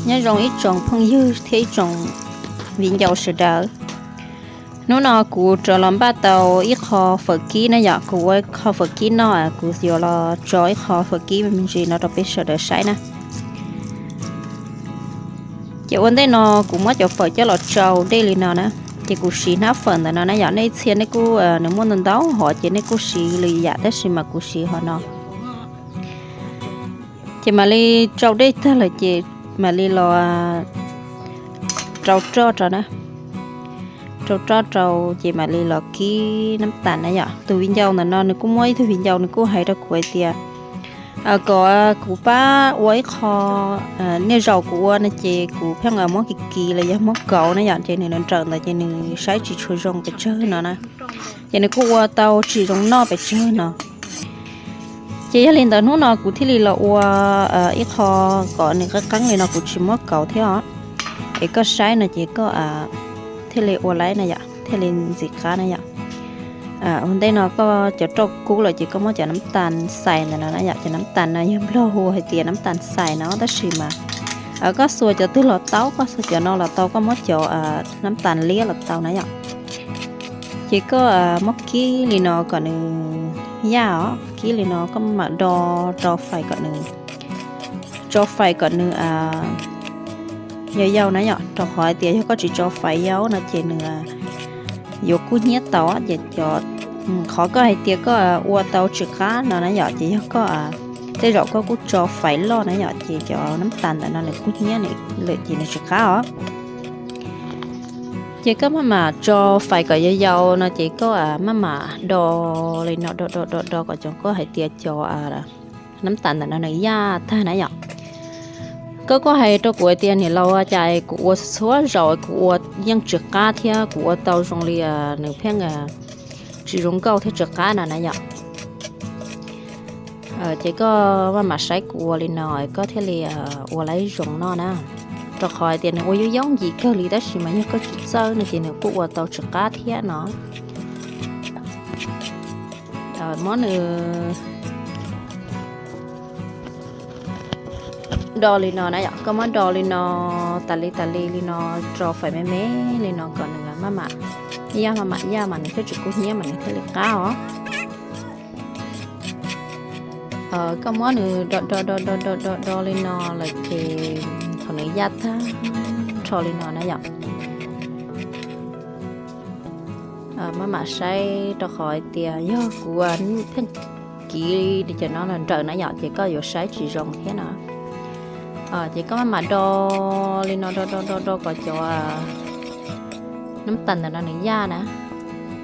Nyob zoo ib tsoom phooj ywg thiab ib tsoom viv ncaus sawv daws. Hnub no kuv rov los npaj tau ib qho fawm kib na yom, kuv ua ib qho fawm kib noj, kuv yuav los tso ib qho fawm kib me ntsis no rau peb sawv daws saib na. Ces ua ntej no kuv muab cov fawm coj los tsau dej li no na, ces kuv siv hnab fawm ntawm no na yom, nej txhia nej kuj nws muaj ntau ntau hov ces nej kuj siv lwm yam tab sis mas kuv siv hov no. Ces mam li tsau dej tag lawm ces mam li los rau roj rau na. Rau roj rau ces mam li los kib nab tas na yom. Tus viv ncaus ntawm no nws kuj muaj ib tug viv ncaus nws kuj hais rau kuv hais tias kom kuv pab ua ib qho, niaj zaus kuv ua no ces kuv pheej muab kiv kiv los yog muab kauv na yom, ces nws nrawm ntawd ces nws saib tsis tshua zoo pes tsawg no na. Ces nws kuj ua tau tsis zoo noj pes tsawg no. Ces yog li ntawd hnub no kuv thiaj li los ua ib qho kom nws qeeb qeeb li no, kuv tsis muab kauv thiab os. Es koj saib no ces koj thiaj li ua laib na yom, thiaj li ntxim qab na yom. Ua ntej no koj cov roj kub lawm ces koj muab cov nab tas xais ntawm no na yom, cov nab tas no yog nplog hu hais tias nab tas xais no tab sis mas koj xuas cov twg los tau, koj xuas cov no los tau, koj muab cov nab tas liab los tau na yom. Ces koj muab kib li no kom nws yaj os, kib li no koj mam do rau fais kom nws, tso fais kom nws yau yau na yom, rau qhov hais tias yog koj tsis tso fais yau no ces nws yuav kub hnyiab tau. Ces cov, qhov koj hais tias koj ua tau tsis qab no na yom, ces yog koj, tej zaum koj kuj tso fais loj na yom, ces cov nab tas ntawm no nws kub hnyiab lawm ces nws tsis qab os. Ces koj maj mam tso fais kom yau yau no ces koj maj mam do li no do do do do kom cov koj hais tias cov nab tas ntawm no nws yaj tag na yom. Koj kuj hais rau kuv hais tias niam laus, cas kuv ua txhua zaus kuv ua yeej tsis qab thiab kuv ua tau zoo li nws pheej tsis zoo nkauj thiab tsis qab no na yom. Ces koj maj mam saib kuv ua li no koj thiaj li ua laib zoo noj na. Rau qhov hais tias nws ua yooj yooj yim kawg li tab sis mas yog koj tsis txawj no ces nws kuj ua tau tsis qab thiab no. Muab nws do li no na yom, koj muab do li no, tas li tas li li no, tso fais me me li no kom nws maj mam yaj maj mam yaj mas nws thiaj tsis kub hnyiab mas nws thiaj li qab os. Koj muab nws do do do do do do do li no lawm ces thaum nws yaj tag nrho li no na yom, maj mam saib rau qhov hais tias yog kuv pheej kiv li cov no nrawm na yom ces koj yuav saib tsis zoo thiab no. Ces koj maj mam do li no do do do do kom cov nab tas ntawm no nws yaj na.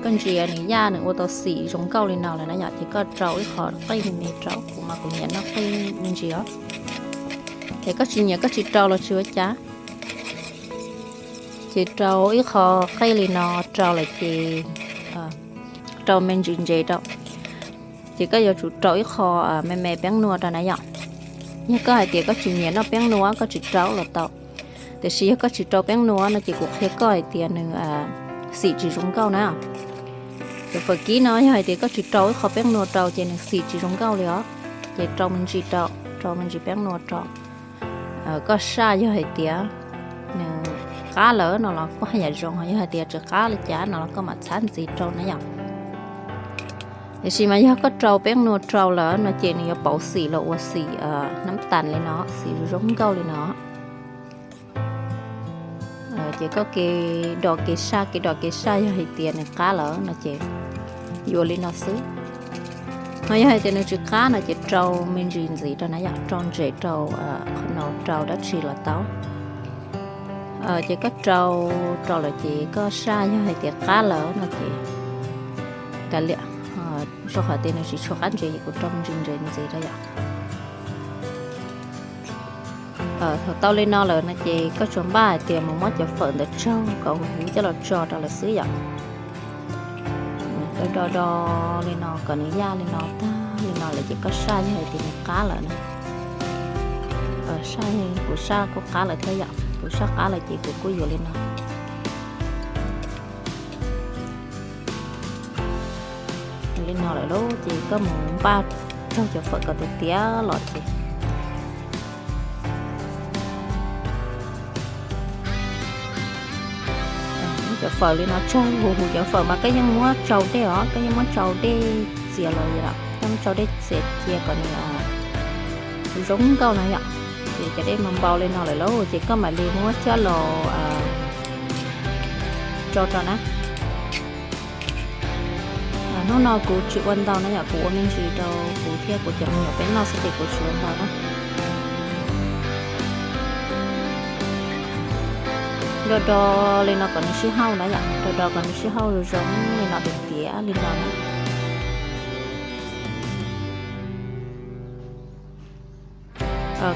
Koj ntsia nws yaj nws ua tau xim zoo nkauj li no lawm na yom, ces koj rau ib qho qej me me rau, kuv mas kuv nyiam noj qej me ntsis os. Ces koj tsis nyiam koj tsis rau los tsis ua cas. Ces rau ib qho qej li no rau lawm ces rau me ntsis ntses rau. Ces koj yuav tsum rau ib qho me me peeb nua rau na yom. Yog koj hais tias koj tsis nyiam noj peeb nua koj tsis rau los tau. Tiam sis yog koj tsis rau peeb nua no ces kuv qhia koj hais tias nws xim tsis zoo nkauj na. Cov fawm kib no yog hais tias koj tsis rau ib qho peeb nua rau ces nws xim tsis zoo nkauj li os. Ces rau me ntsis rau, rau me ntsis peeb nua rau. Koj saj yog hais tias nws qab lawm no los kuj haj yam zoo, yog hais tias tsis qab li cas no los koj mam txhab ntxiv rau na yom. Tiam sis mas yog koj rau peeb nua rau lawm no ces nws yuav pauv xim los ua xim nab tas li no, xim zoo nkauj li no. Ces koj kev do kev saj kev do kev saj yog hais tias nws qab lawm no ces yuav li no xwb. Ho yog hais tias nws tsis qab no ces rau me ntsis ntxiv rau na yom, rau ntses rau qhov no rau dab tsi los tau. Ces koj rau rau lawm ces koj saj yog hais tias qab lawm no ces kav liam, rau qhov tias nws tsis tshua qab ntses ces kuv rau me ntsis ntses ntxiv rau yom. Thaum tau li no lawm no ces koj tsuas npaj hais tias mus muab cov fawm ntawd tsaug kom huv huv coj los tso rau lawm xwb yom. Do do do li no kom nws yaj li no tag li no lawm ces koj saj yog hais tias nws qab lawm na. Saj, kuv saj kuj qab lawm thiab yom, kuv saj qab lawm ces kuv kuj yuav li no. Li no lawm lauj ces koj mus npaj tsaug cov fawm kom tiav tiav los ces Cov fawm li no tsawg huv huv, cov fawm mas koj yeej muab tsau dej os, koj yeej muab tsau dej txias los yog koj muab tsau dej txias cia kom nws zoo nkauj na yom. Ces cov dej mas npau li no lawm lauj, ces koj mam li muab coj los rau rau na. Hnub no kuv tsis ua ntau na yom, kuv ua me ntsis rau kuv thiab kuv cov me nyuam peb noj xwb ces kuv tsis ua ntau na. Do do li no kom nws sib hauj na yom, do do kom nws sib hauj zoo zoo li no tiag tiag li no na.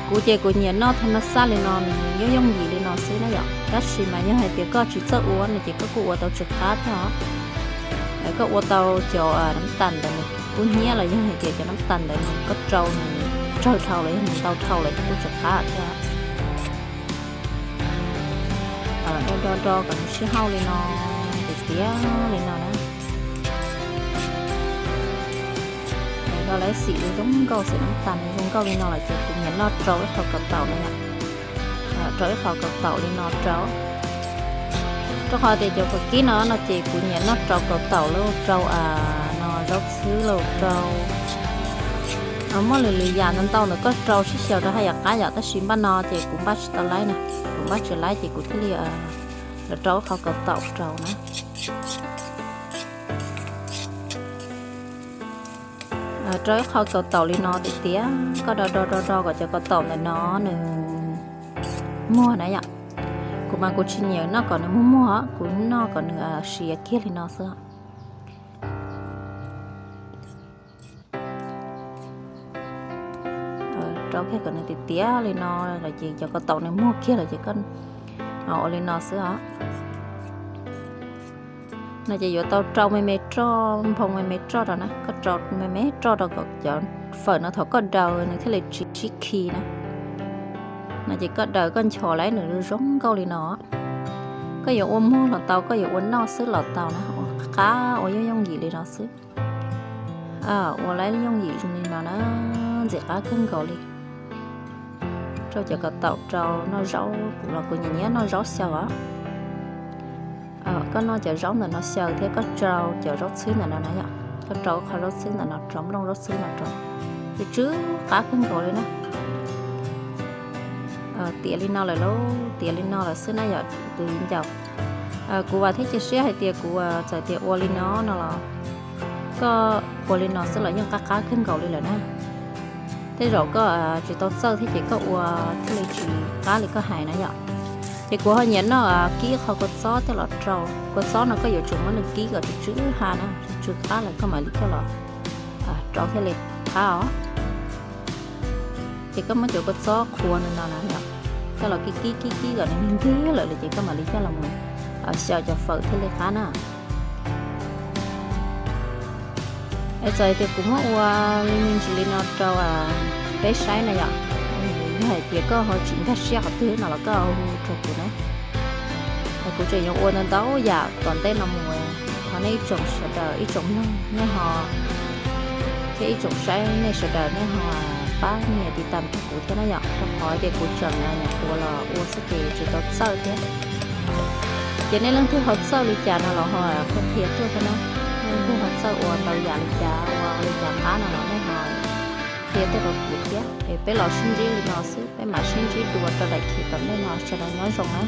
Kuv ces kuv nyiam noj tha ma xaj li no, nws yooj yooj yim li no xwb na yom. Tab sis mas yog hais tias koj tsis txawj ua no ces koj kuj ua tau tsis qab thiab os. Koj ua tau cov nab tas ntawd nws kub hnyiab los yog hais tias cov nab tas ntawd nws koj rau nws tsawg dhau los yog nws ntau dhau lawm ces kuj tsis qab thiab. Do do do kom nws sib hauj li no, tiag tiag li no na. Do lawv xim zoo nkauj, xim nab tas nws zoo nkauj li no lawm ces kuv nyiam noj rau ib qho kaus taum no yom. Rau ib qho kaus taum li no rau. Rau qhov tias cov fawm kib no no ces kuv nyiam noj rau kaus taum lauj, rau no zaub txhwb lauj, rau muaj lwm lwm yam ntau ntau ntawm koj rau sib xyaw rau haj yam qab yom, tab sis npaj no ces kuv npaj tsis tau laib na, kuv npaj tsis laib ces kuv thiaj li los rau ib qho kaus taum rau na. Rau ib qho kaus taum li no tiag tiag, koj do do do do kom cov kaus taum ntawm no nws muag na yom. Kuv mas kuv tsis nyiam noj kom nws muag muag, kuv noj kom nws siav kiag li no xwb. Rau kiag kom nws tiag tiag li no lawm ces cov kaus taum nws muag kiag lawm ces koj ua li no xwb os. No ces yuav tau rau me me roj, nphoo me me roj rau na, koj rau me me roj rau kom cov fawm no thaum koj daws nws thiaj li tsis sib khi na. No ces koj daws koj nchos laib nws zoo nkauj li no. Koj yuav ua muag los tau, koj yuav ua noj xwb los tau na, ua qab ua yooj yooj yim li no xwb. Ua laib yooj yim li no na, ntxim qab kawg nkaus li. Rau cov kaus taum rau noj zaub, kuv los kuv nyiam nyiam noj zaub xyaw os. Koj noj cov zaub ntawm no xyaw thiab koj rau cov zaub txhwb ntawm no na yom, koj rau qhov zaub txhwb ntawm no rau, nplooj zaub txhwb no rau, ces tsw qab kawg nkaus li na. Tiav li no lawm lauj, tiav li no lawm xwb na yom tus viv ncaus. Kuv vam thiab cia siab hais tias kuv txawm tias ua li no no los koj ua li no xwb los yeej qab qab kawg nkaus li lawm na. Tej zaum koj tsis tau txawj thiab ces koj ua thiaj li tsis qab li koj hais na yom. Ces kuv ho nyiam noj kib qho kua txob coj los rau, kua txob no koj yuav tsum muab nws kib kom tsw tsw ha na, tsw qab lawm koj mam li coj los rau thiaj li qab os. Ces koj muab cov kua txob qhuav no no na, coj los kib kib kib kib kom nws nteg lawm ces koj mam li coj los mus xyaw cov fawm thiaj li qab na. Es txawm hais tias kuv muab ua me ntsis li no rau peb saib na yom, yog hais tias koj ho tsis nkag siab qhov twg no los koj hu rau kuv na. Kuv tseem yuav ua ntau ntau yam tom ntej no mus, thov nej ib tsoom sawv daws, ib tsoom mloog nej ho, thiab ib tsoom saib nej sawv daws nej ho pab nias tiv tam rau kuv thiab na yom, rau qhov tias kuv tseem nyuam qhuav los ua xwb ces tsis tau txawj thiab. Ces nej leej twg ho txawj li cas no los ho qhia qhia tuaj thiab na. Nej leej twg ho txawj ua ntau yam li cas, ua li cas qab no los nej ho qhia tuaj rau kuv thiab. Es peb los sib ntsib li no xwb, peb mam sib ntsib dua rau daim khiv tom ntej no, sawv daws nyob zoo na.